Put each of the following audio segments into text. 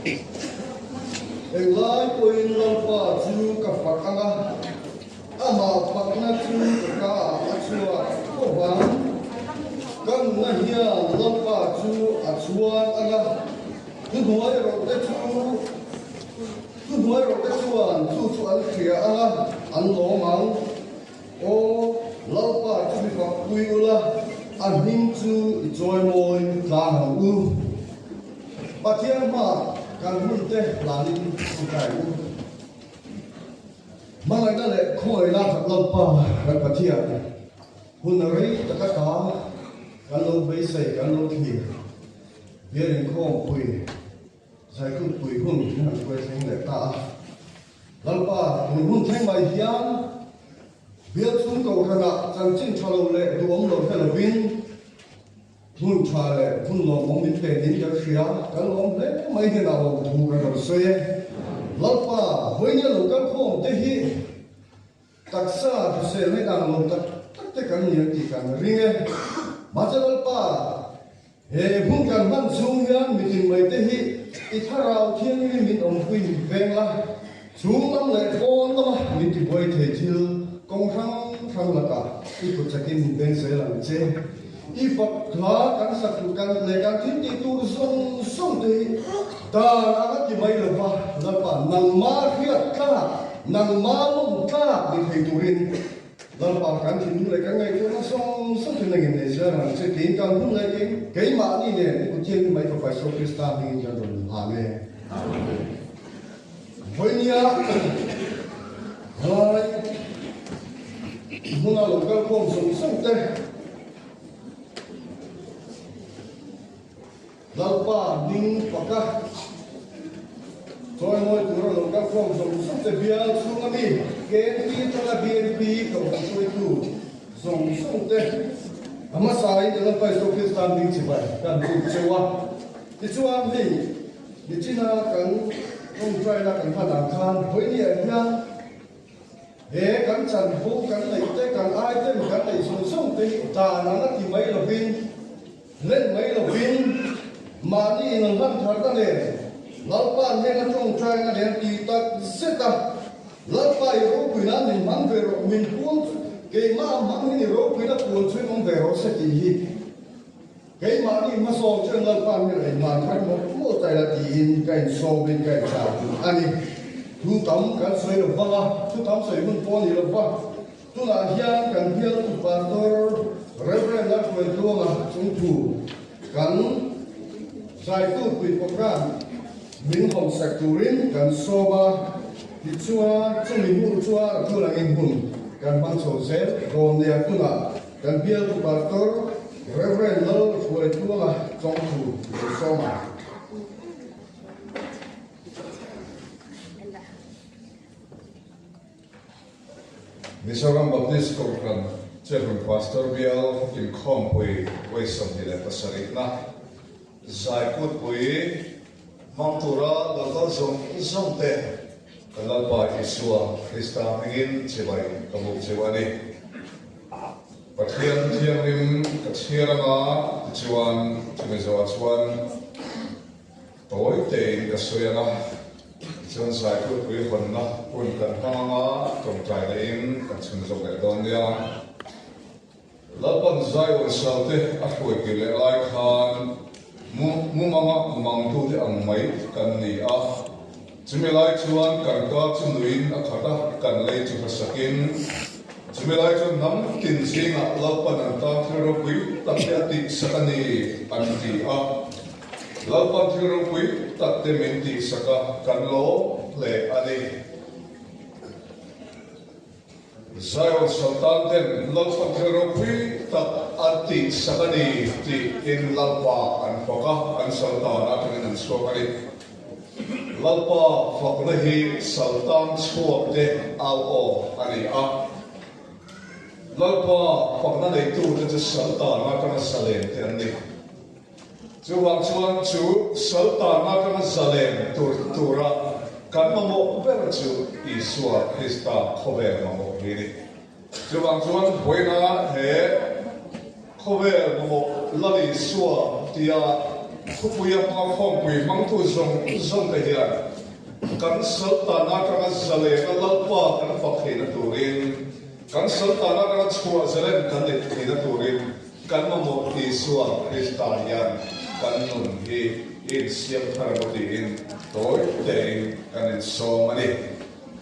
Englai pawhin Lalpa chu ka fak ang a, amah fakna chu ka kaah a chhuak fo vang. Ka nuna hian Lalpa chu a chhuan ang a, thuhnuai rawhte chu thuhnuai rawhte chuan chu chu an hria ang a, an lawm ang. Aw, Lalpa chu mi fakpui ula, a hming chu i chawimawi tlang ang u. Pathian hmaah kan hunte hlanin ṭawngṭai u. Hmangaihna leh khawngaihna khat Lalpa kan Pathian, hun rei taka ta kan lo beisei, kan lo thlir, bial inkhawmpui, zaikutpui hun min han hruai thleng leh ta a. Lalpa, tun hun thleng mai hian bial chhung kohhranah chanchin tha lo leh duhawm lo hre lovin hmun tha leh hmun lawmawm min pe nin kan hria, kan lawm hle mai hnenah lawmthu kan rawn sawi e. Lalpa, vawinia lo kal khawm te hi Taksa hrisel hi ang lo tak tak te kan ni ang tih kan ring e. Mahse Lalpa, he hun kan hman chhung hian mitin mai te hi i thlarau thianghlim min awmpui min veng la, chhung lam leh pawn lama min tibuai thei thil kawng hrang hrang lakah i kut chakin min veng zel ang che. I fak hla kan sak duh kan leh kan thil tih tur zawng zawng te hi dan anga ti mai lo va, Lalpa nangma hriat tlak, nangma lawm tlak ni thei turin Lalpa kan thinlung leh kan ngaihtuahna zawng zawng te nangin nei zel ang che tiin kan hun leh kei keimahni nen i Pathian hi mai Fapa Isua Krista hmingin kan rawn hlan e. Vawinia helai hmuna lo kal khawm zawng zawng te Lalpa hming faka chawimawi tura lo kal khawm zawng zawng te bial chhunga mi KNP atanga BNP kohhran hruaitu zawng zawng te a hmasain ka Lalpa Isua Krista hming chibai kan buk cheu a. Tichuan hei nichina kan tawngtaina kan hman ang khan vawinia hian he kan chanvo kan neih te, kan item kan neih zawng zawng te hi dan ang a ti mai lovin, hlen mai lovin mahni in an hman tharna nen Lalpa hnena tawngtaina nen ti tak zet a, Lalpa i ropuina min hmang ve rawh, min puang keimah hmang hian i ropuina puan chu in awm ve rawh se tih hi. Keimahni hmasawn chuan Lalpa hmel ei hman thar mawlh mawlh ta ila tiin ka insawmin ka inchah duh a ni. Thu tam kan sawi lo vang a, thu tam sawi hun pawh a ni lo va. Tunah hian kan bialtu Pastor Rev. Lalhruaitluanga chungthu kan Zaitupui Program min hawnsak turin kan sawm a, tichuan chumi hnu chuan a thu langin hun kan hmang chho zel dawn nia. Tunah Kan bialtu Pastor Rev. Lal Hruaitluanga Chawngthu Lawmsawma. Mizoram Baptist Kohhran Cherhmun Pastor Bial Inkhawmpui vawi 27 na Zaikutpui hmang tura lo kal zawng zawng te kan Lalpa Isua Krista hmingin chibai ka buk cheu a ni. Pathian Thianghlim ka chhiar anga tichuan chumi zawhah chuan tawi tein ka sawi ang a, tichuan Zaikutpui hawnna hun kan hmang anga tawngtai lehin kan chhun zawk leh dawn nia. Lalpan Zion salte a hruaikir leh lai khan mumanga mangtute ang mai kan ni a, chumi lai chuan kan ka chu nuiin a khat a, kan lei chu hmasakin. Chumi lai chuan hnam tin zingah Lalpan an tan thil ropui tak te a tihsak a ni an ti a. Lalpan thil ropui tak te min tihsak a, kan lawm hle a ni. Zion Sultan ten Lalpan thil ropui tak a tihsak a ni tiin Lalpa an fak a, an Sultan atangin an chhuak a ni. Lalpa fakna hi Saltan chhuak te au aw a ni a. Lalpa fakna neitute chu Saltan atanga zalen te an ni. Chuvang chuan chu Saltan atanga zalen tur tura kan mamawh ber chu Isua Krista khawvel mamawh hi a ni. Chuvang chuan vawiina he khawvel mamawh Lal Isua tia. Thupuia hma khawmpui hmangtu zawng zawng te hian kan saltan atanga zalena Lalpa kan fak theihna turin, kan saltan atanga chhuah zalen kan neih theihna turin kan mamawh Isua Krista hian kan nun hi i insiam thar emaw tiin tawi tein kan insawm a ni.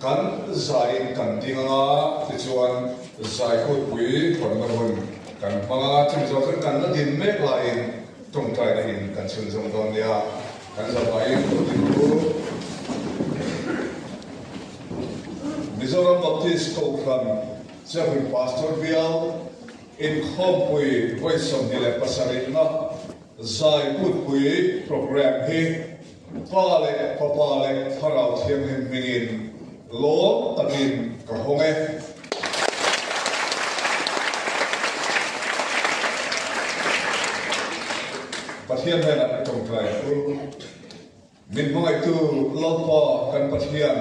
Kan zaiin kan ding anga tichuan zaikutpui hawnna hun kan hmang anga chumi zawk chuan kan la din mek laiin tawngtaina in kan chhunzawm dawn nia. Kan zavaiin thu din chu Mizoram Baptist Kohhran Chiahpui Pastor Bial Inkhawmpui vawi 27na zaikutpui programme hi Pa leh Fapa leh Thlarau Thianghlim hmingin lawm takin ka hawng e. Pathian hnenah ka tawngtai ang u. Min hmangaihtu Lalpa kan Pathian,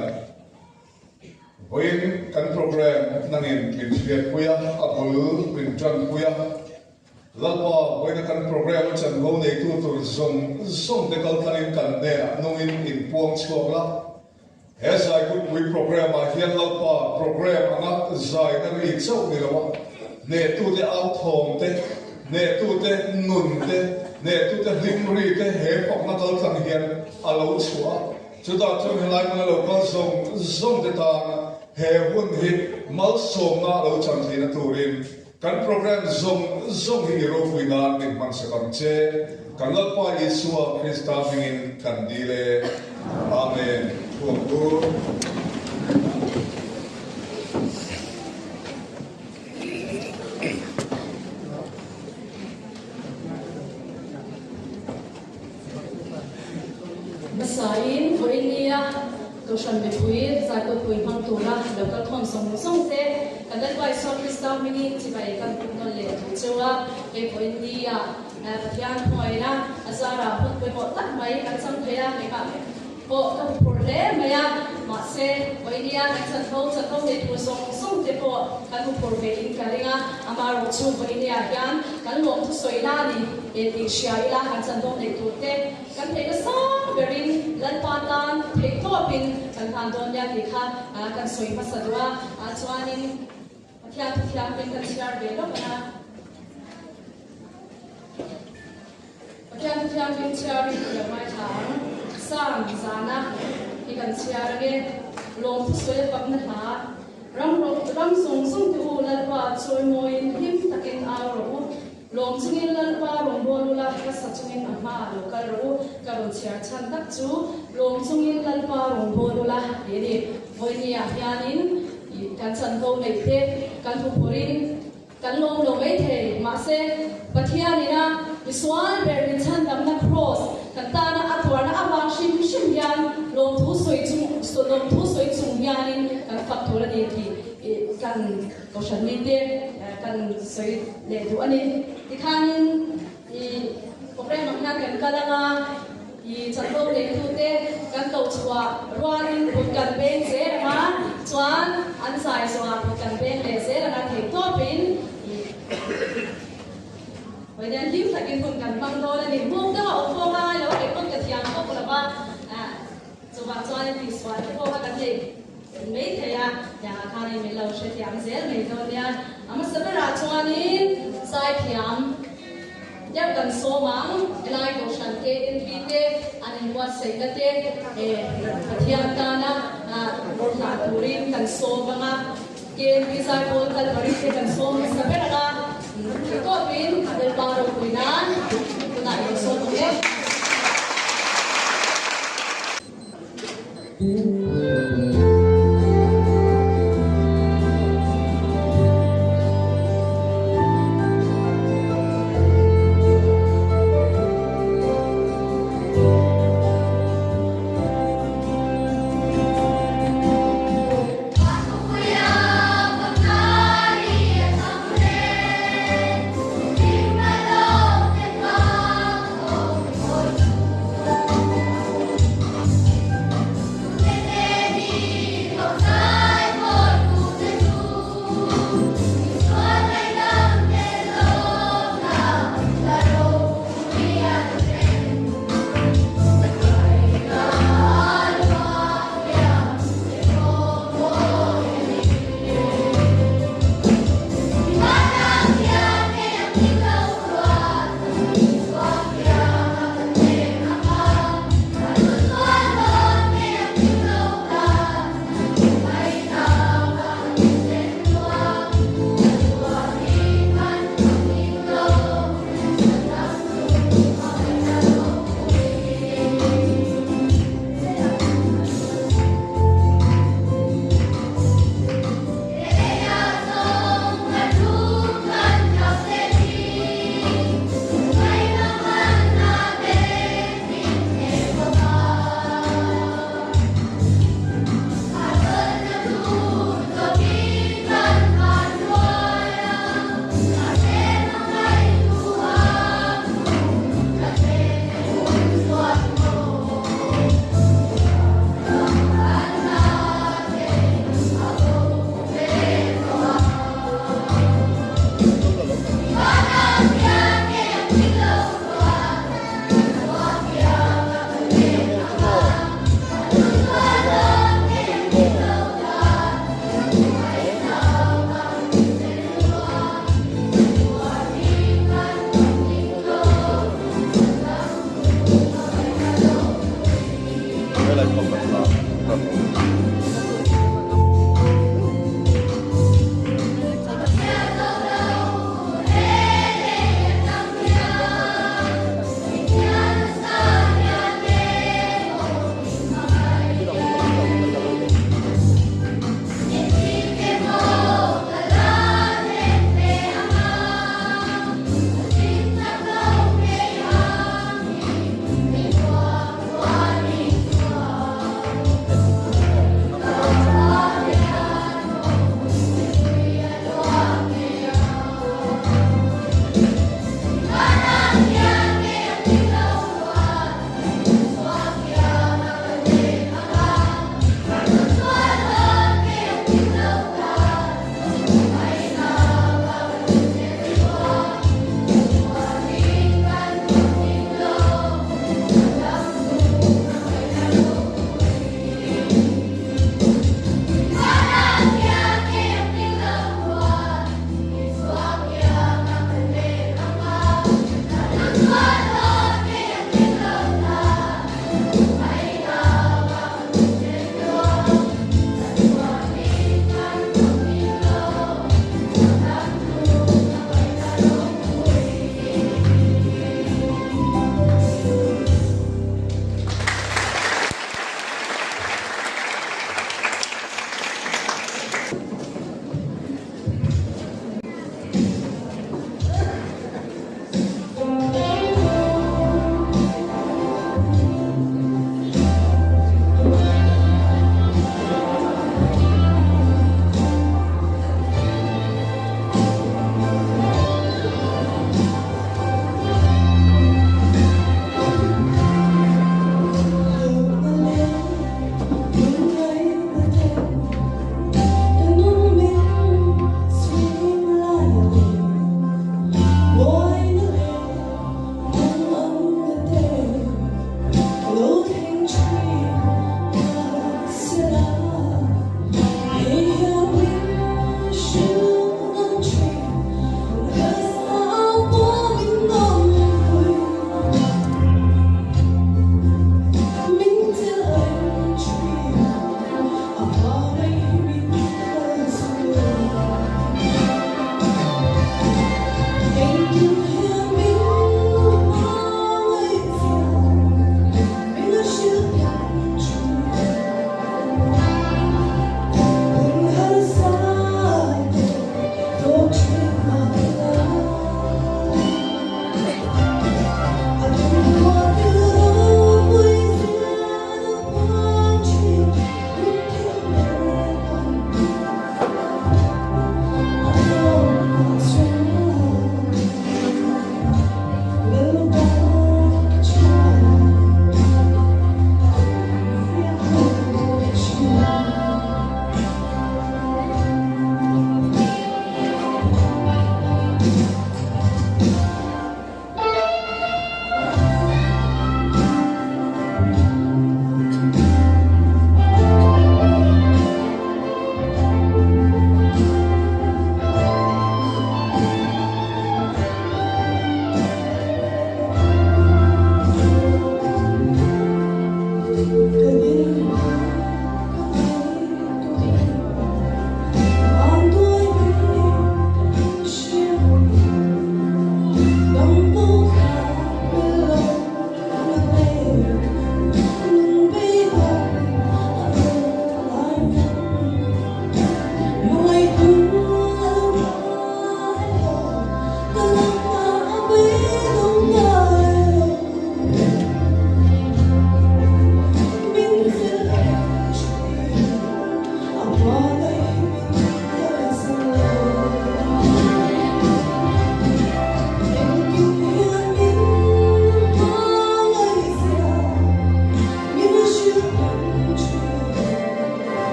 vawiin kan programme nangin min hriatpui a, a bul min tanpui a, Lalpa, vawiina kan programme a chanvo neitu tur zawng zawng te kal tlangin kan hnenah nungin in puang chhuak la. He Zaikutpui programme ah hian Lalpa programme anga zaina ri chauh ni lo a, hnehtute au thawm te, hnehtute nun te, hnehtute hlim ri te he fakna kal tlang hian a lo chhuah a. Chutah chuan helai hmuna lo kal zawng zawng te tan he hun hi malsawmna a lo chan theihna turin Kan program zawng zawng hi i ropui nan min hmang sak ang che. Kan Lalpa Isua Krista hmingin kan dil e. Amen. Thuam tur. Hmasain vawinia Kohhran mipui zaikawtpui hmang tura lo kal khawm zawng zawng te kan Lalpa Isua Krista hmingin chibai kan puk nawn leh duh cheu a. Hei vawinia Pathian hnuaina a zarah hun pawimawh tak mai kan chang thei a, keimah pawh ka huphurh hle mai a, mahse vawinia kan chanvo chanvo nei tur zawng zawng te pawh kan huphurh ve in ka ring a, amaherawhchu vawinia hian kan lawmthu sawi la a ni tih hria ila kan chanvo neih tur te Kan theihna sang berin Lalpa tan theihtawpin kan hlan dawn nia tih kha kan sawi hmasa duh a, chuanin Pathian thu thianghlim kan chhiar ve lawk ang a. Pathian thu thianghlim chhiarin i lo ngaithla ang. Psalm zana i kan chhiar ang e, Lawmthu sawi a fakna hla, Ram ram zawng zawng te u Lalpa chawimawiin hlim takin au rawh u. Lawm chungin Lalpa rawn bawl ula, ka sa chungin a hma lo kal rawh u, ka rawn chhiar chhan tak chu, Lawm chungin Lalpa rawn bawl ula, tih a ni. Vawinia hianin kan chanvo neih te kan huphurhin kan lawm lo mai thei, mahse Pathianina misual ber min chhandamna Kraws kan tana a tuarna avang hrim hrim hian lawmthu sawi chung lawmthu sawi chung hianin kan fak tur a ni tih kan Kohhran mite kan sawi leh duh a ni. Tikhanin i program ang hian kan kal anga i chanvo neitute kan ko chhuah rualin kut kan beng zel anga chuan an zai zawhah kut kan beng leh zel anga theih tawpin i Vawiin hlim takin hun kan hmang dawn a ni. Hmung deuh a awm pawh ngai lo a, kei pawn ka thiam bawk lo va, chuvang chuan tihsual te pawh kha kan nei. Mai thei a, tiangah khanin min lo hrethiam zel mai dawn nia. A hmasa berah chuanin zaithiam deuh kan sawm ang, helai Kohhran te, NP te an inbuatsaihna te Pathian tana hlah turin kan sawm ang a, KNP Zaipawl Kalvari te kan sawm hmasa ber ang a, theihtawpin Lalpa ropui nan tunah i lo sawm ang e. Helai pakhatna kan awm.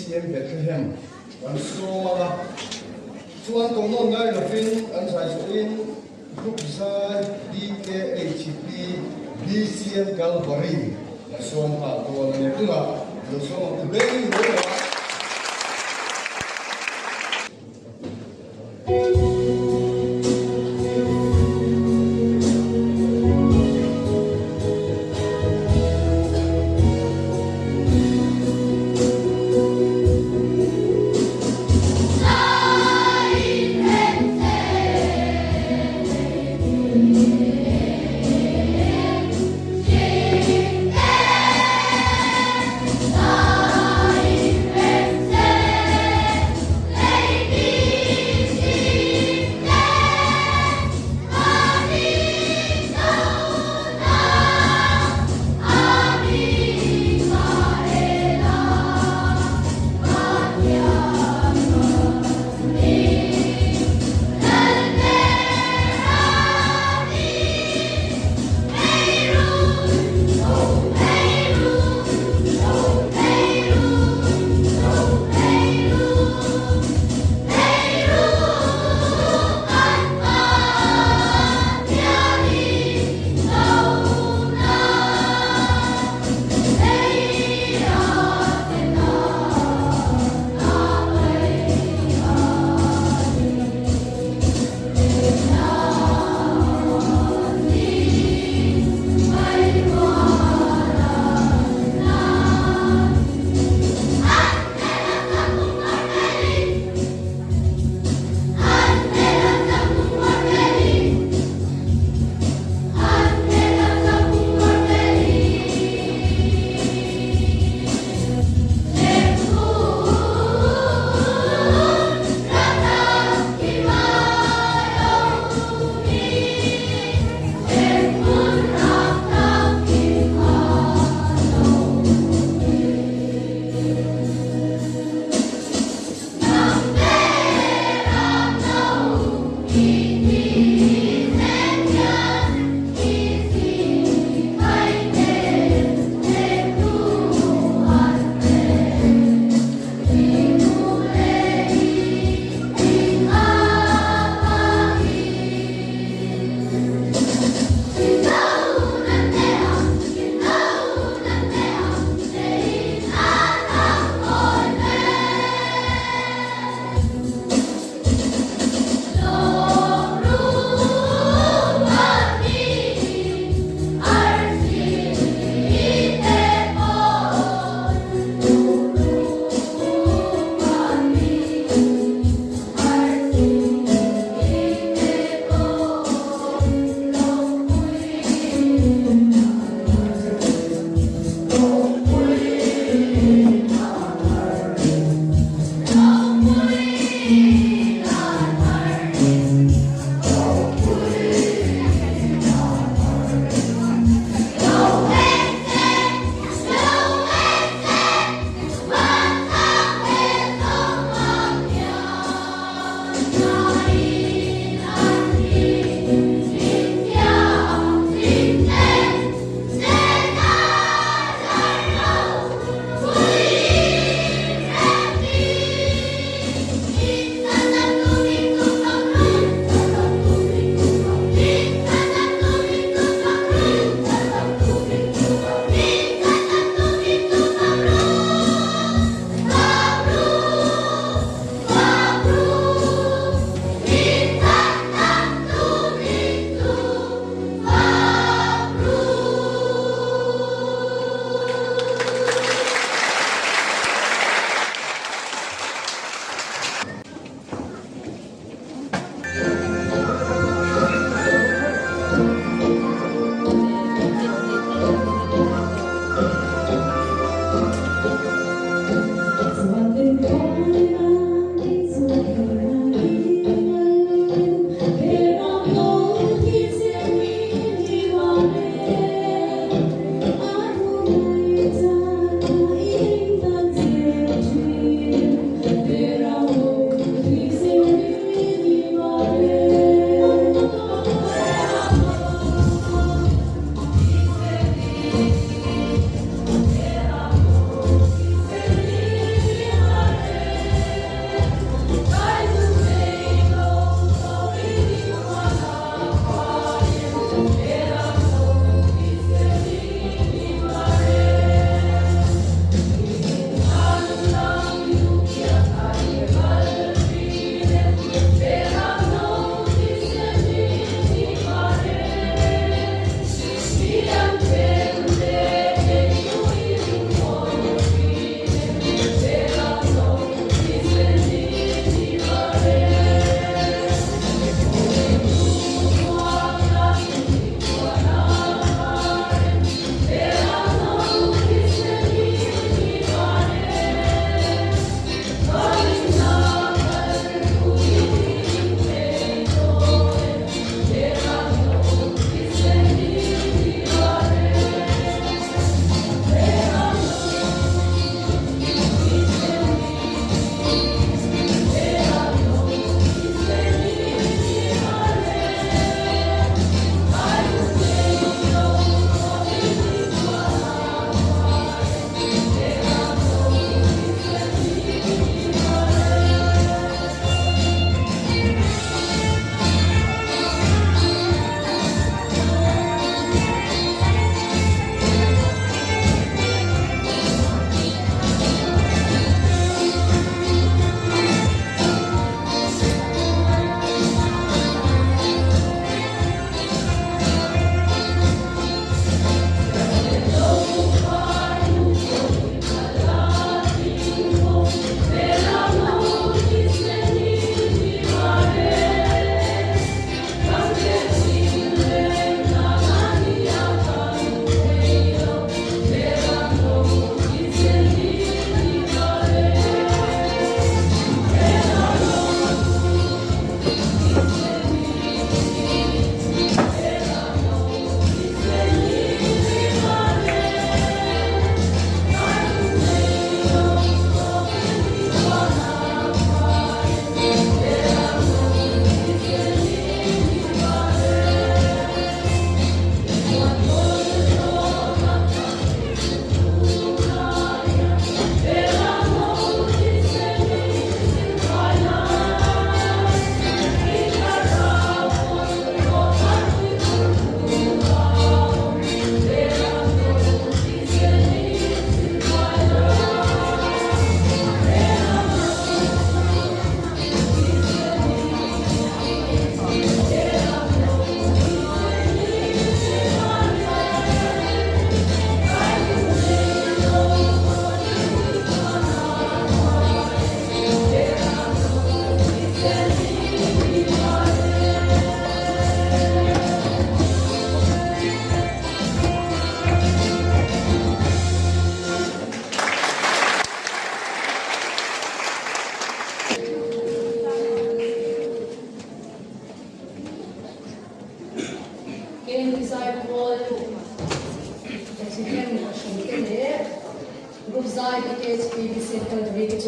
BCM Bethlehem kan sawm ang a, chuan kohnawn ngai lovin an zai zawhin Group zai DKHP BCM Calvary kan sawm nghal dawn a ni. Tunah lo sawm ang u beng lo a.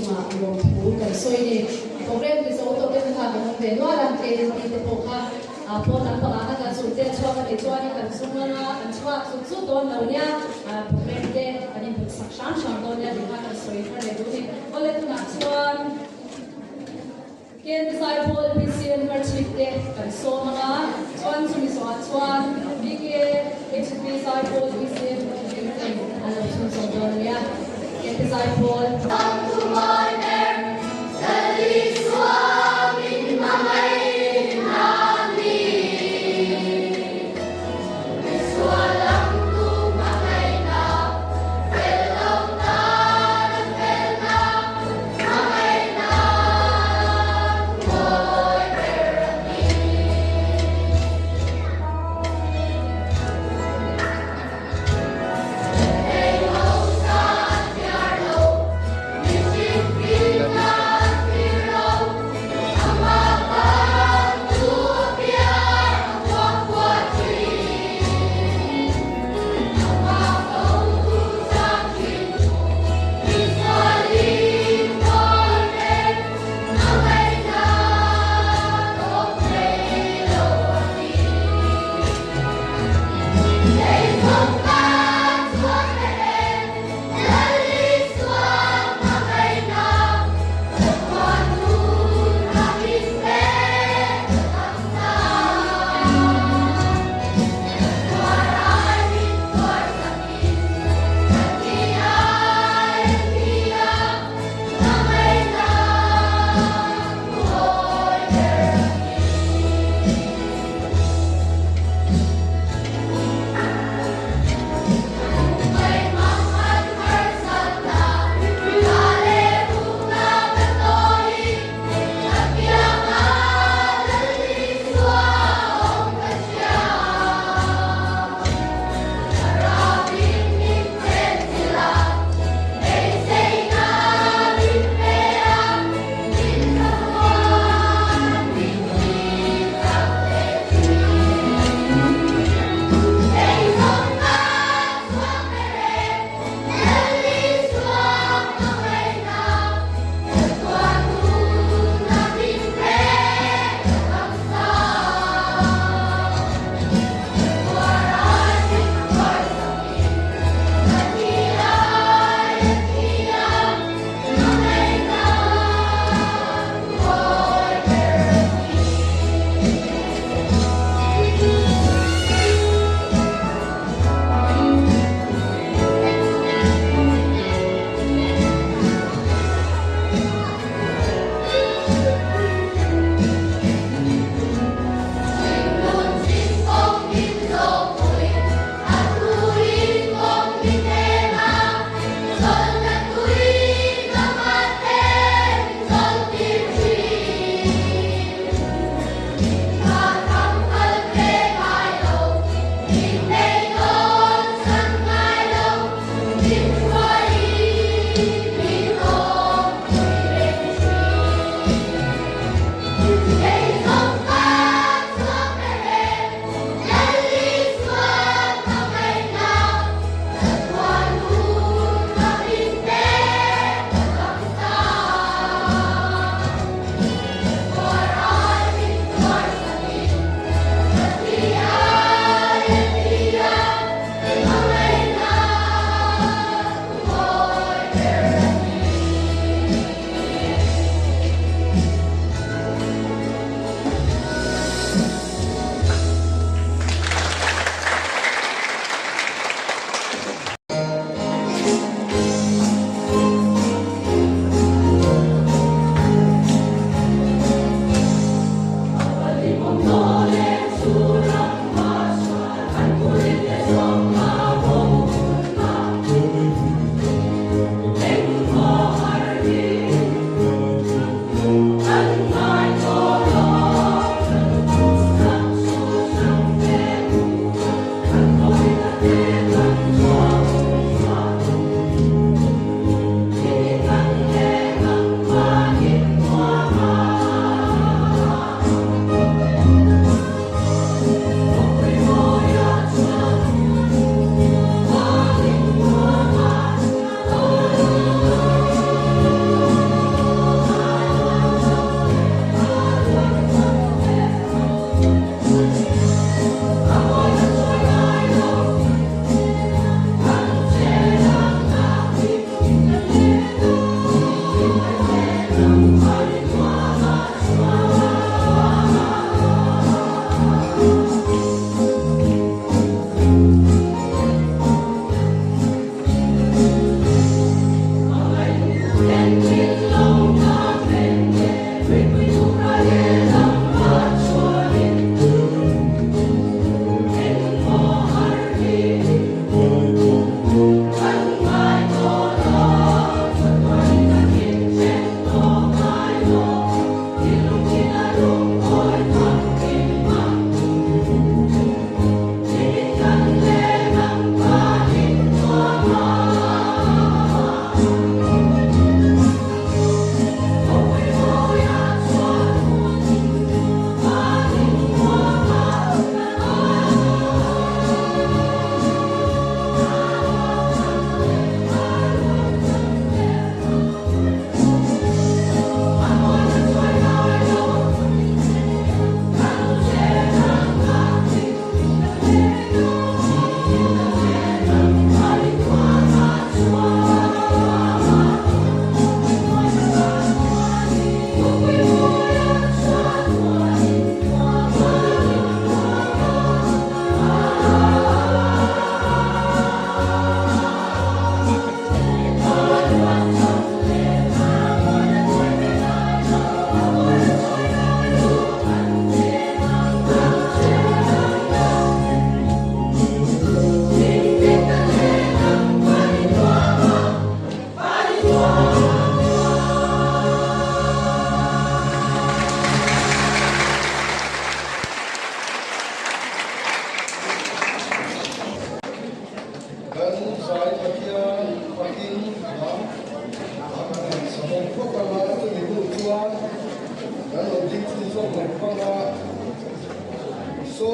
chungah lawmthu kan sawi ni. Program ti zo tawh te kha kan awm ve nual a, KNP te pawh kha pawn lampangah khan kan zurh te a chhuak a nih chuanin kan zum anga kan chhuak zut zut dawn lo nia, program te kan inbut sak hram hram dawn nia tih kha kan sawi thar leh duh a ni. Awle tunah chuan. Ken Zaipawl PCM Hmarchhip te kan sawm ang a, chuan chumi zawhah chuan BKHP Zaipawl PCM Hmarchhip ten an lo chhunzawm dawn a nia. Ken Zaipawl.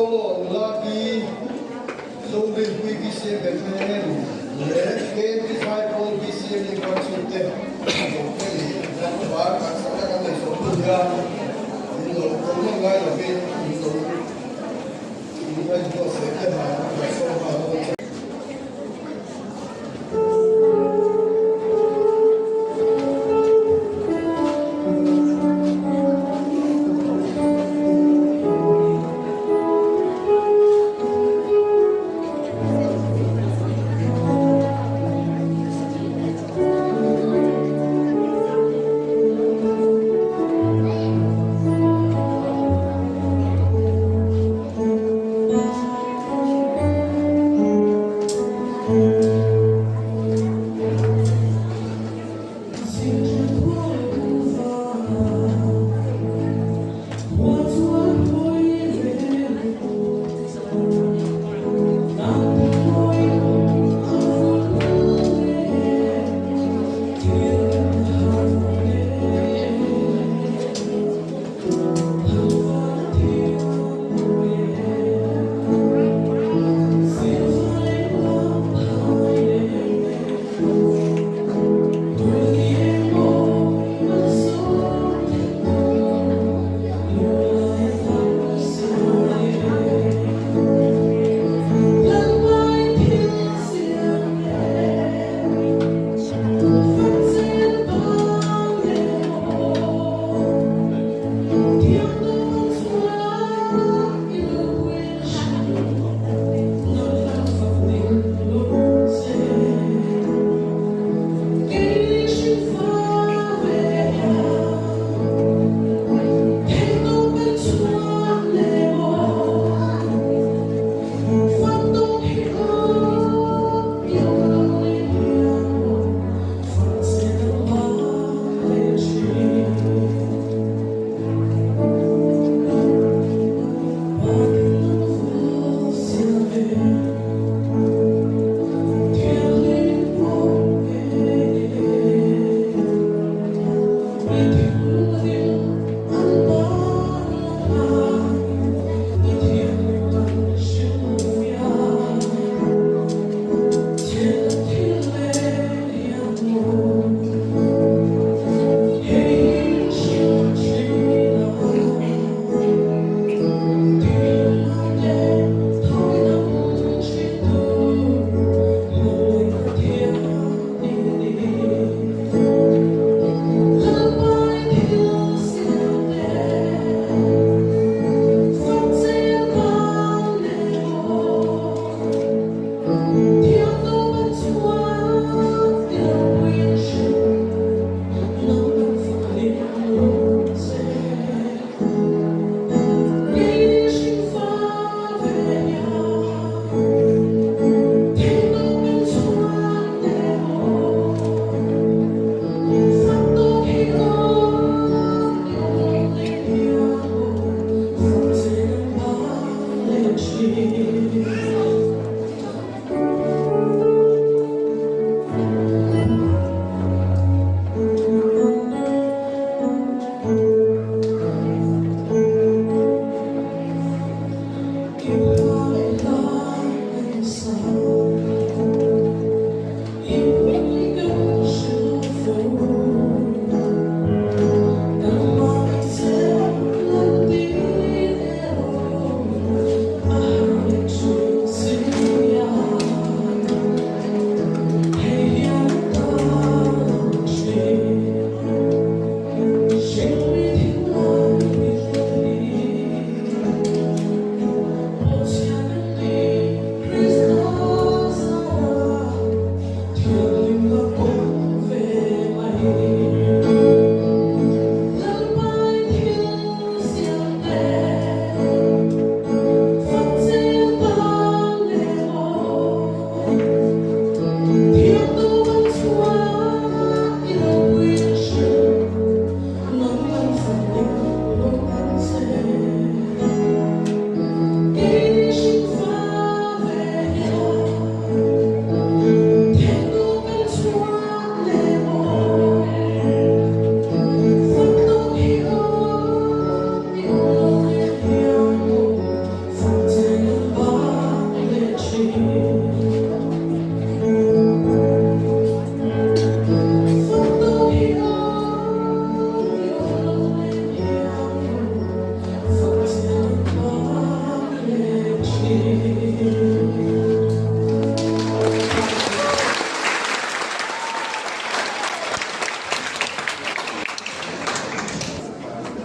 Solo nula Pi Zorinpui BCM Bethlehem leh KMP Zaipawl BCM Lingkawr chhungte lo te leh tlangval kan sakna kan nei zawh hnu hian min lo ko ngawt ngai lovin min lo in ngaihtuah te han kan sawm nghal dawn che.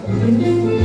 Cnu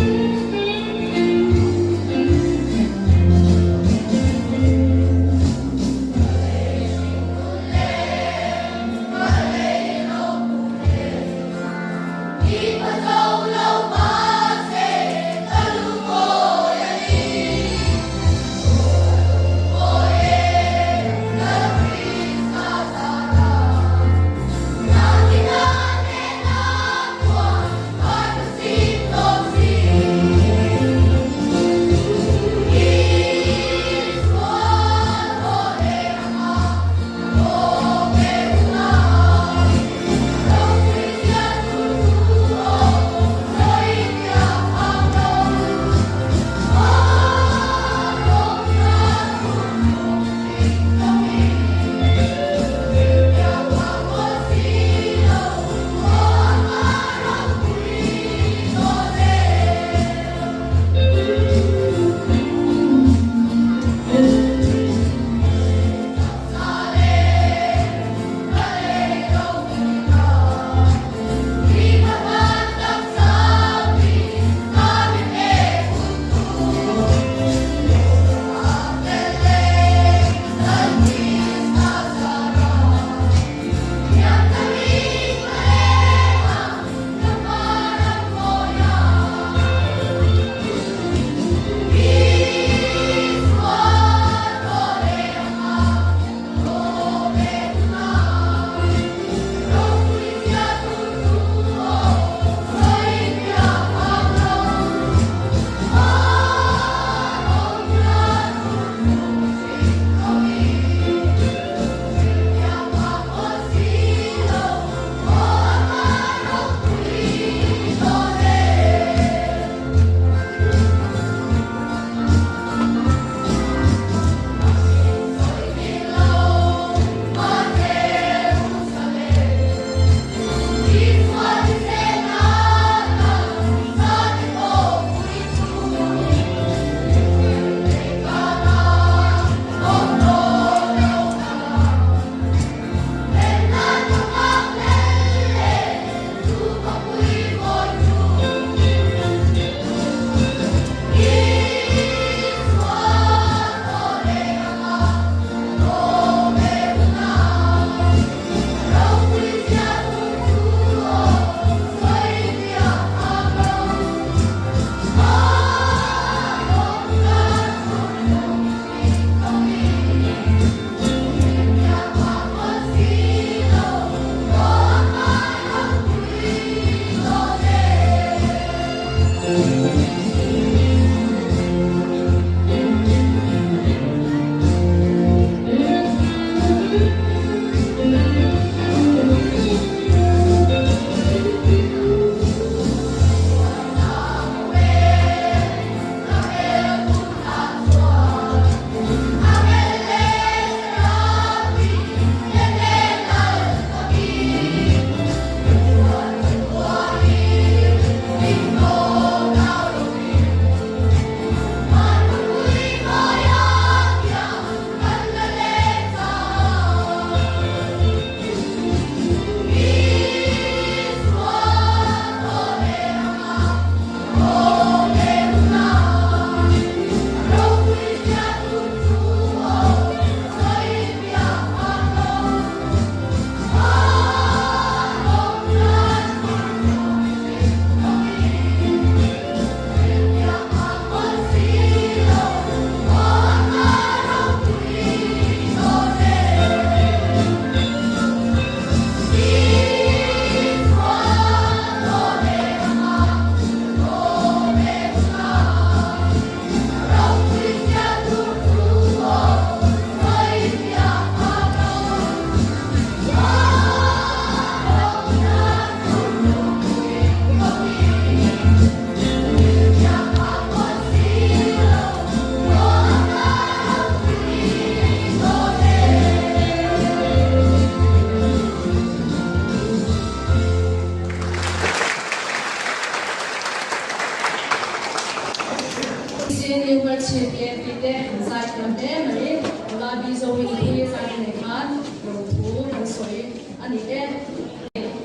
Hmarchhip BNP te an zai thiam hle mai. Nula Bi Zoin hi zai nei khan lawmthu kan sawi a ni e.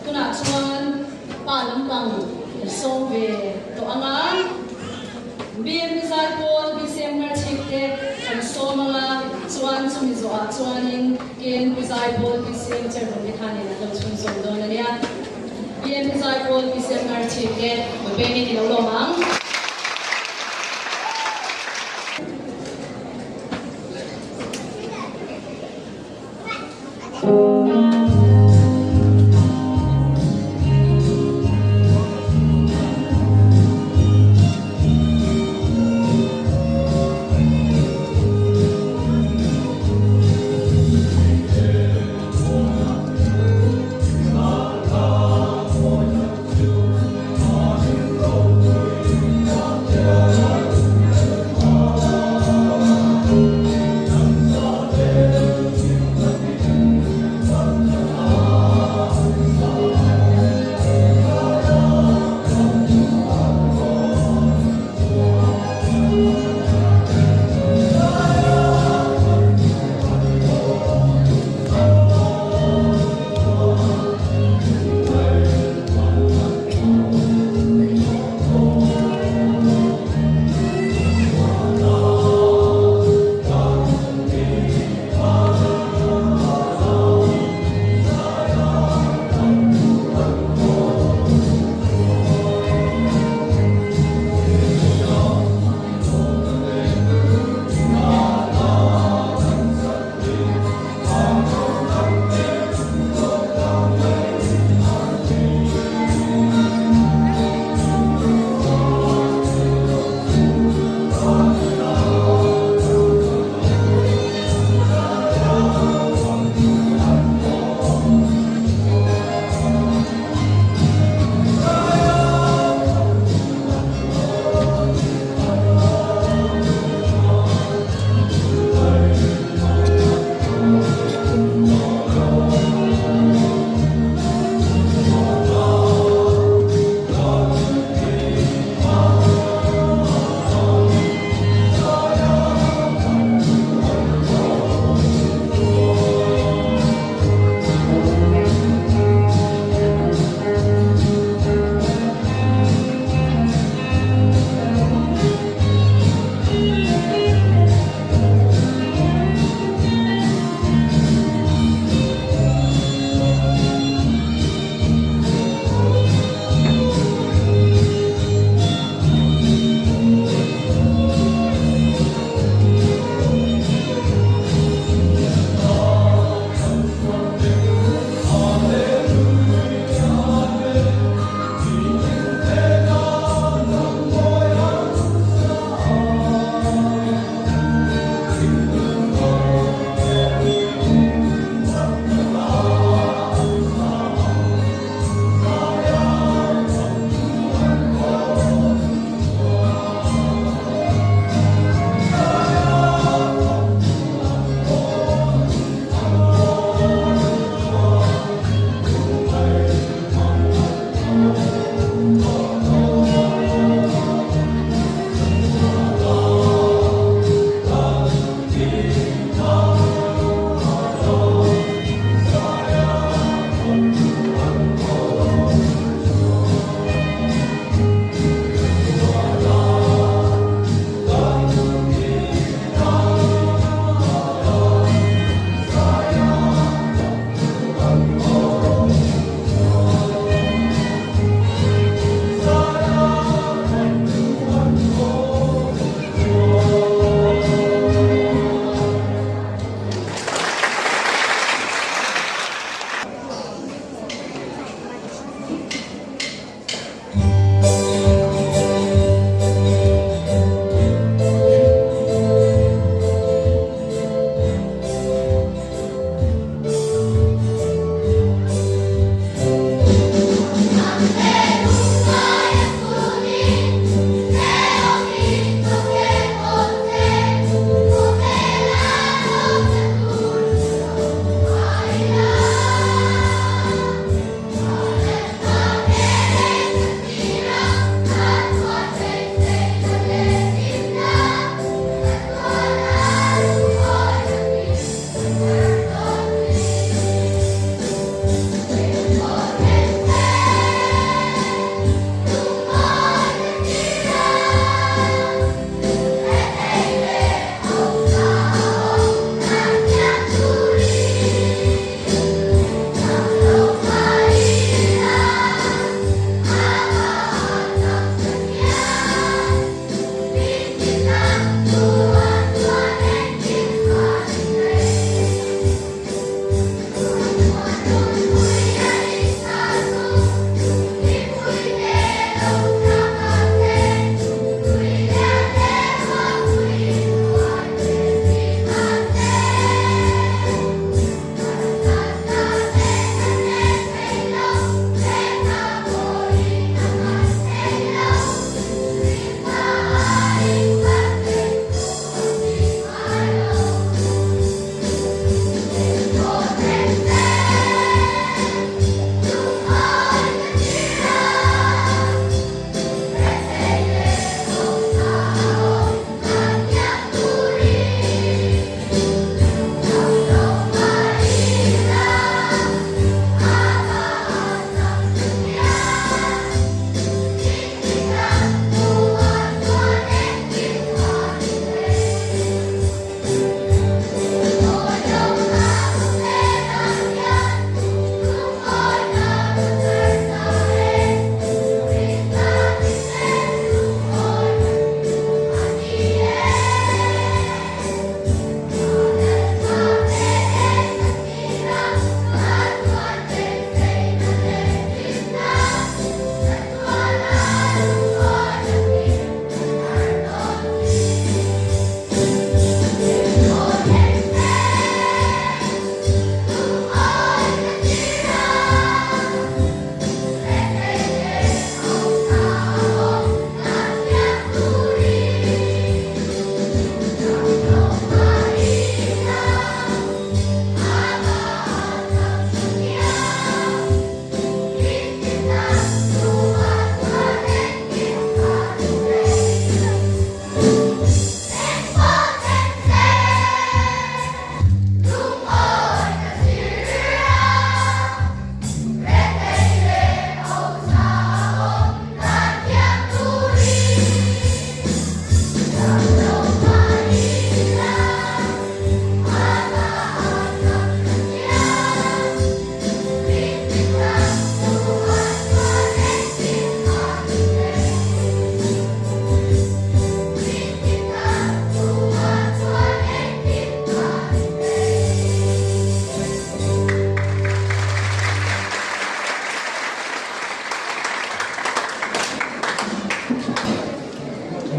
Tunah chuan pa lampang kan sawm ve tawh. tawh ang a. BMP Zaipawl BCM Hmarchhip te kan sawm ang a, chuan chumi zawhah chuanin KNP Zaipawl BCM Cherhlum te khanin an lo chhunzawm dawn a nia. BMP Zaipawl BCM Hmarchhip te kawipengin i lo lawm ang.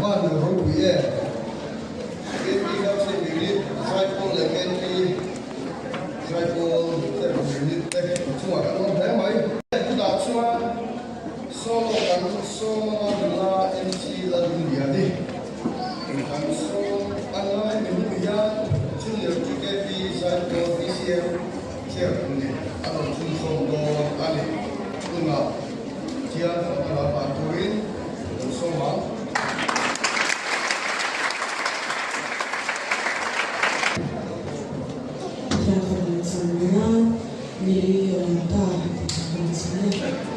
van ropui em? KNP Counseling Unit, Zaipawl leh KNP Zaipawl Therapy Unit te chungah kan awm hle mai. Chutah chuan solo kan sawm anga nula MC Lalhungliani kan sawm a ngai mi hnu hian Junior TKP Zaipawl BCM Chair ni a rawn chhunzawm dawn a ni. Tunah Thian fakna lam ban turin lo sawm ang. Thian fakna chungah mi awm ta tih chu kan chhun e.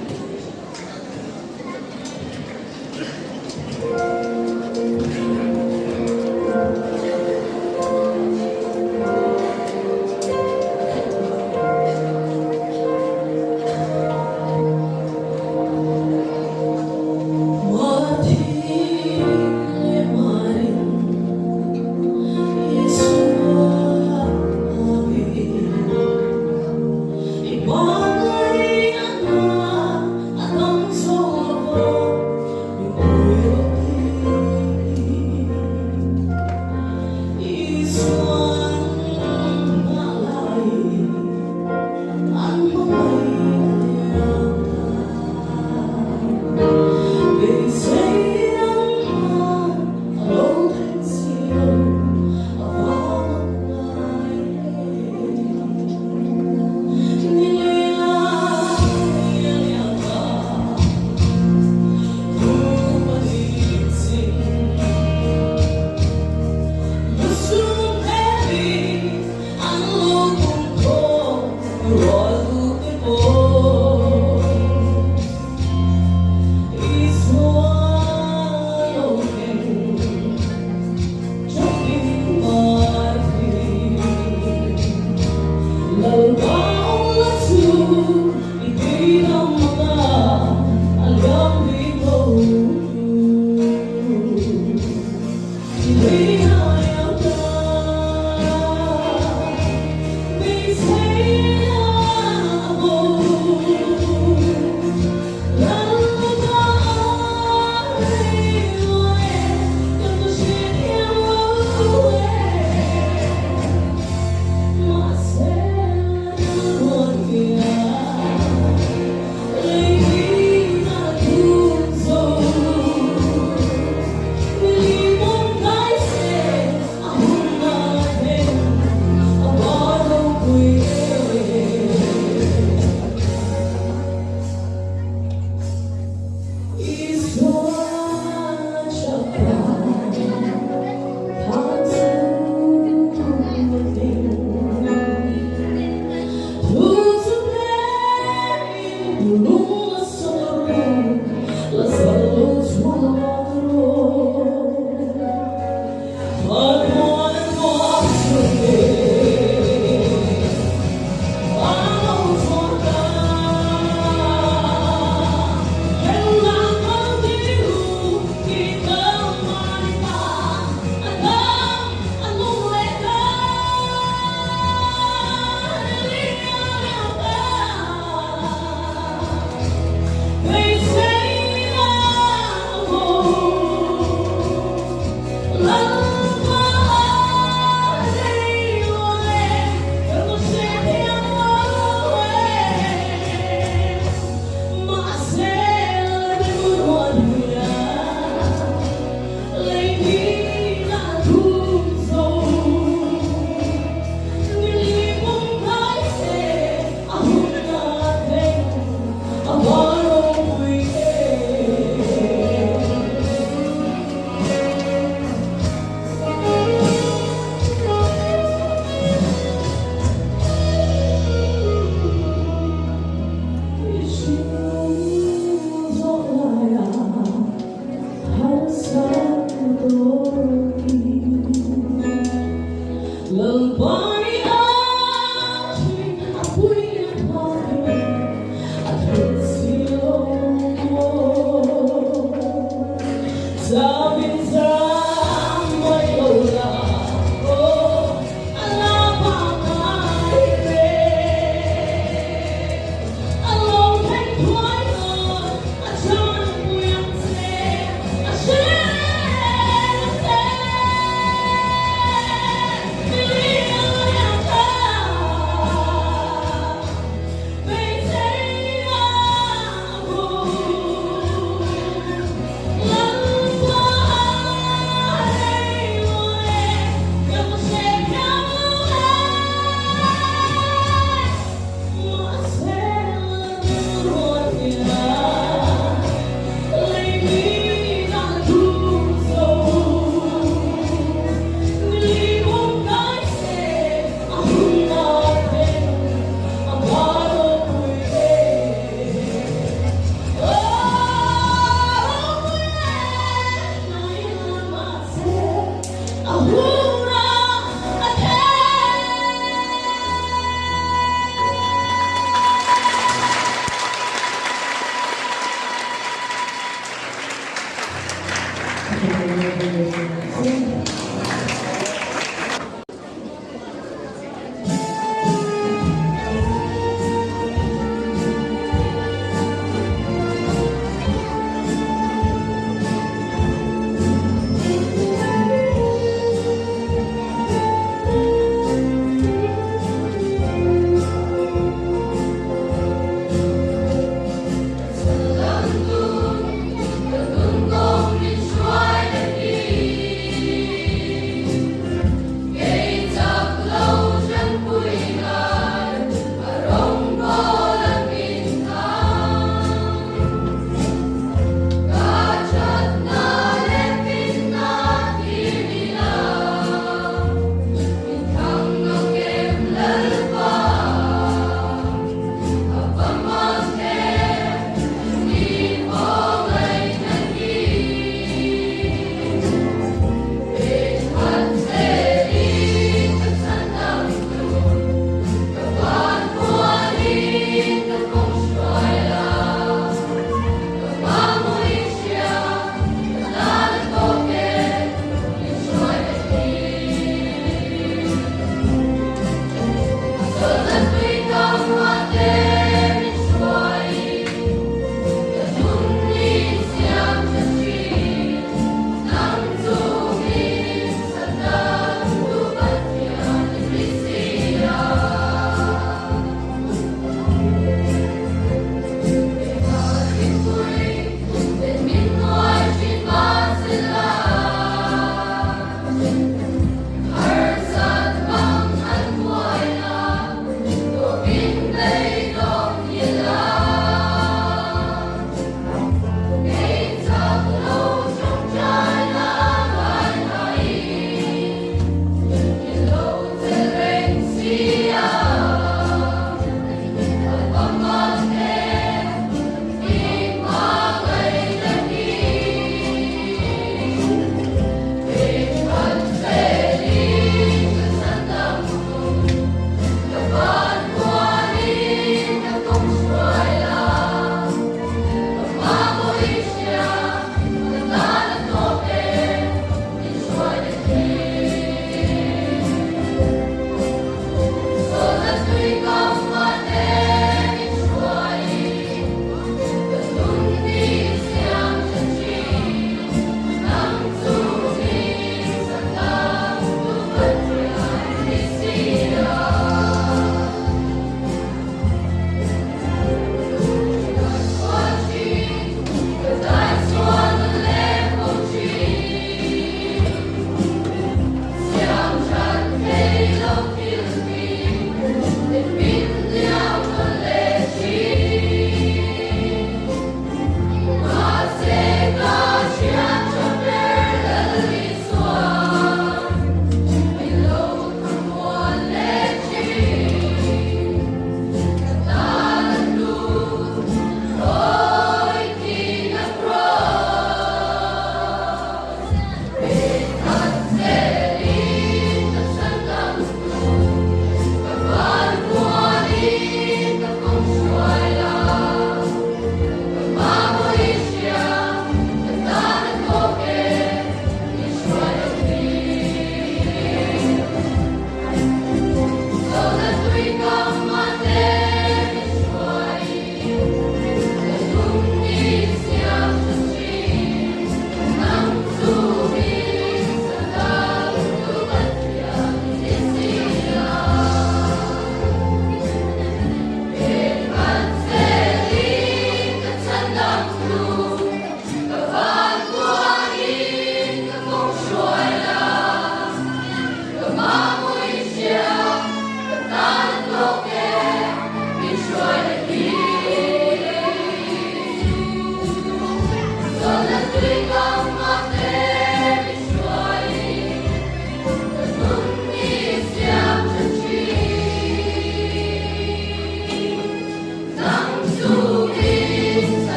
Thank you.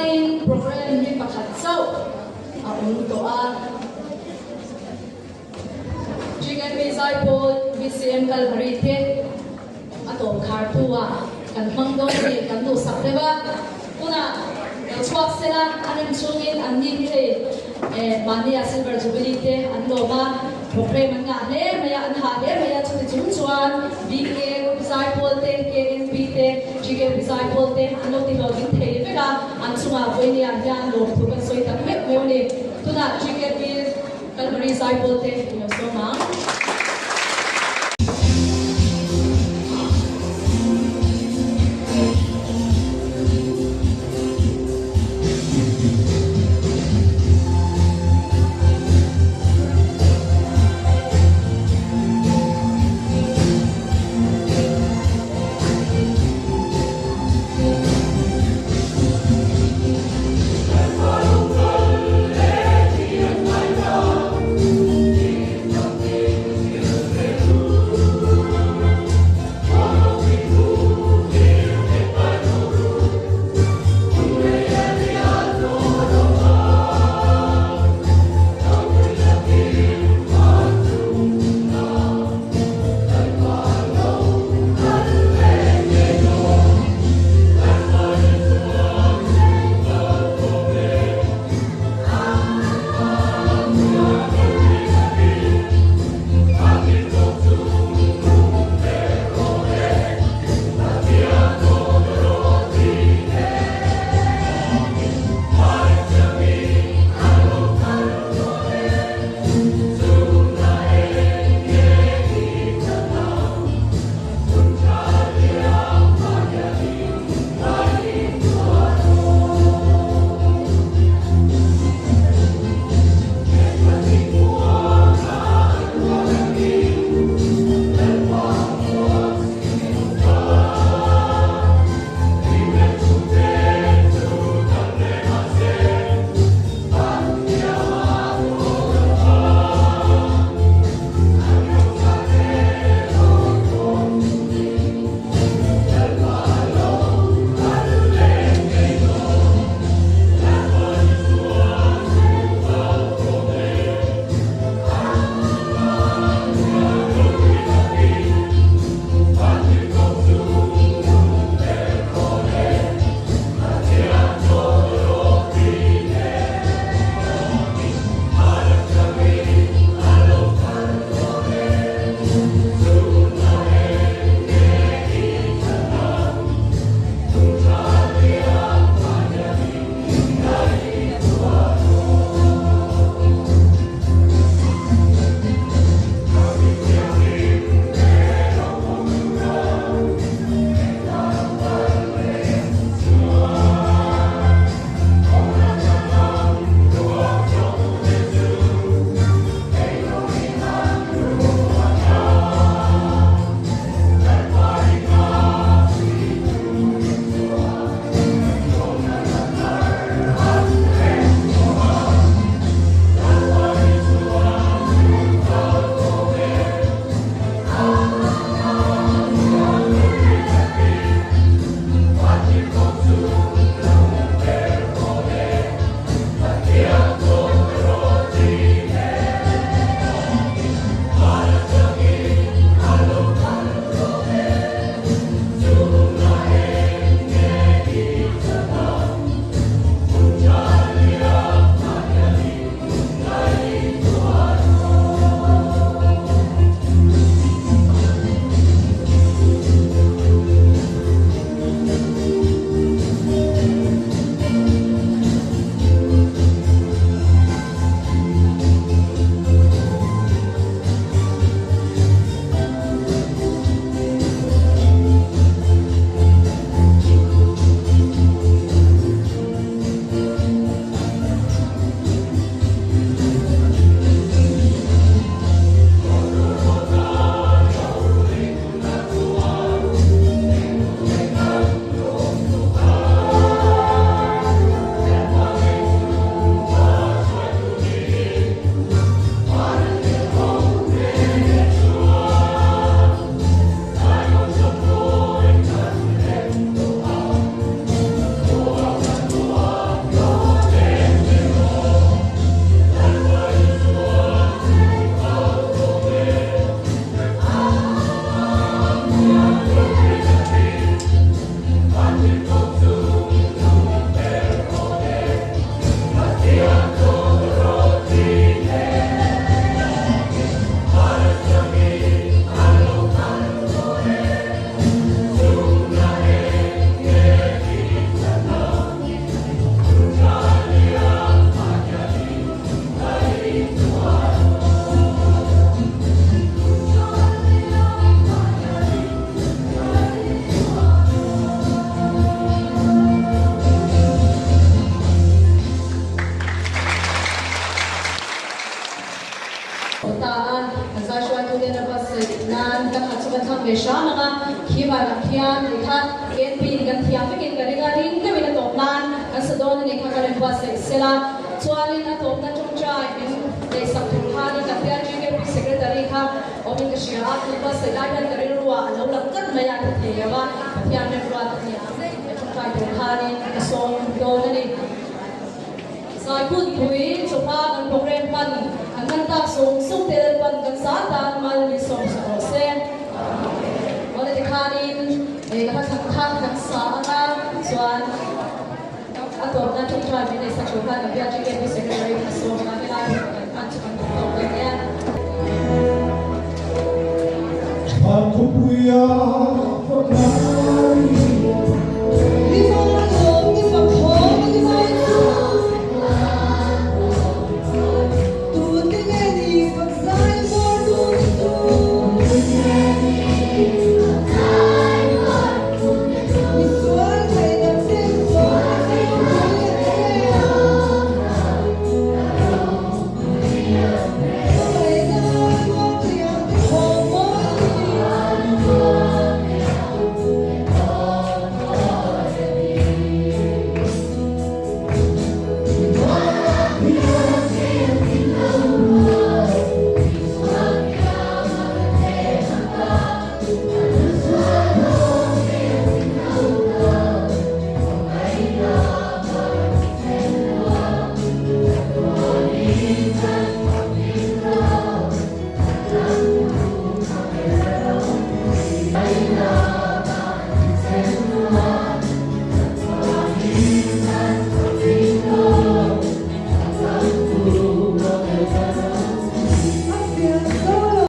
Vawiin programme hi pakhat chauh a awm tawh a. GKP Zaipawl BCM Kalvari te a tawp khartu ah kan hmang dawn a ni, kan duhsak deuh a. Tunah lo chhuak sela a rem chungin an ni hi hei mahnia Silver Jubilee te an lawm a, programme an ngah hle mai a, an hah hle mai a, chuti chung chuan BK Zaipawl te, KNP te, GKP Zaipawl te an lo tihlawhtling thei vek a, an chungah vawinia hian lawmthu kan sawi tak meuh meuh a ni. Tunah GKP Kalvari Zaipawl te i lo sawm ang. ve hram ang a, khi vanah khian tih kha KNP in kan thiam vekin ka ring a, ring deuhin a tawp nan kan sa dawn a nih kha ka rawn buatsaih sela. Chuanin a tawpna tawngtai min neihsak tur khanin kan PRGKP Secretary kha awmin ka hria a, tun buatsaih lai hian ka rilruah a lo lang tlat mai a, a ti thei lo a, Pathian remruat a ni ang ka tawngtai tur khanin ka sawm dawn a ni. Zaikutpui chawhma kan program hman an hman tak sawng sawng te Lalpan kan zah tan mal min sawm sak rawh se. Awle tikhanin ka hla thlang kha kan sa ang a, chuan. A tawpna ṭawngṭai min neihsak tur khan kan biak GKP Secretary kha sawm a, helai hmun kan hman chu kan duh tawk dawn nia. Thlankhawpuia faknai. Ni vanlawm, ni fakhawm, ni mai chu. Tute nge ni fak zai bawr tute chu? Misual ngaihdam ten zawhna ropui a che. Hmangaihna muangliam te thawm mawi ni. A fiah zo lo.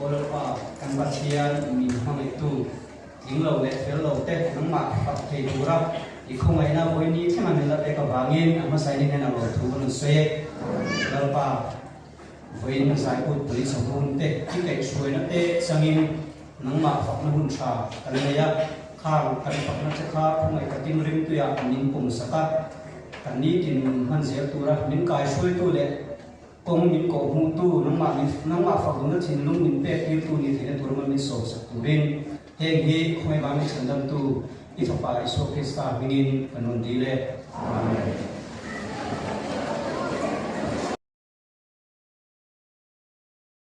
Aw Lalpa, kan Pathian min hmangaihtu, tling lo leh fel lo te nangmah fak thei tura i khawngaihna vawiini thlenga min la pek avangin a hmasain i hnenah lawmthu kan rawn sawi e. Lalpa, vawiin zaikut pui chhawhun te i kaihhruaina te changin nangmah fakna hun tha kan nei a, khang kan fakna che kha khawngaih takin rimtuiah min pawmsak a. Kan nitin nun hman zel tura min kaihruaitu leh kawng min kawhhmuhtu, nangmah min nangmah fak duhna thinlung min pek tirtu ni theihna tur emaw min sawmsak turin heng hi khawngaih vang min chhandamtu i Fapa Isua Krista hmingin kan rawn dil e. Amen.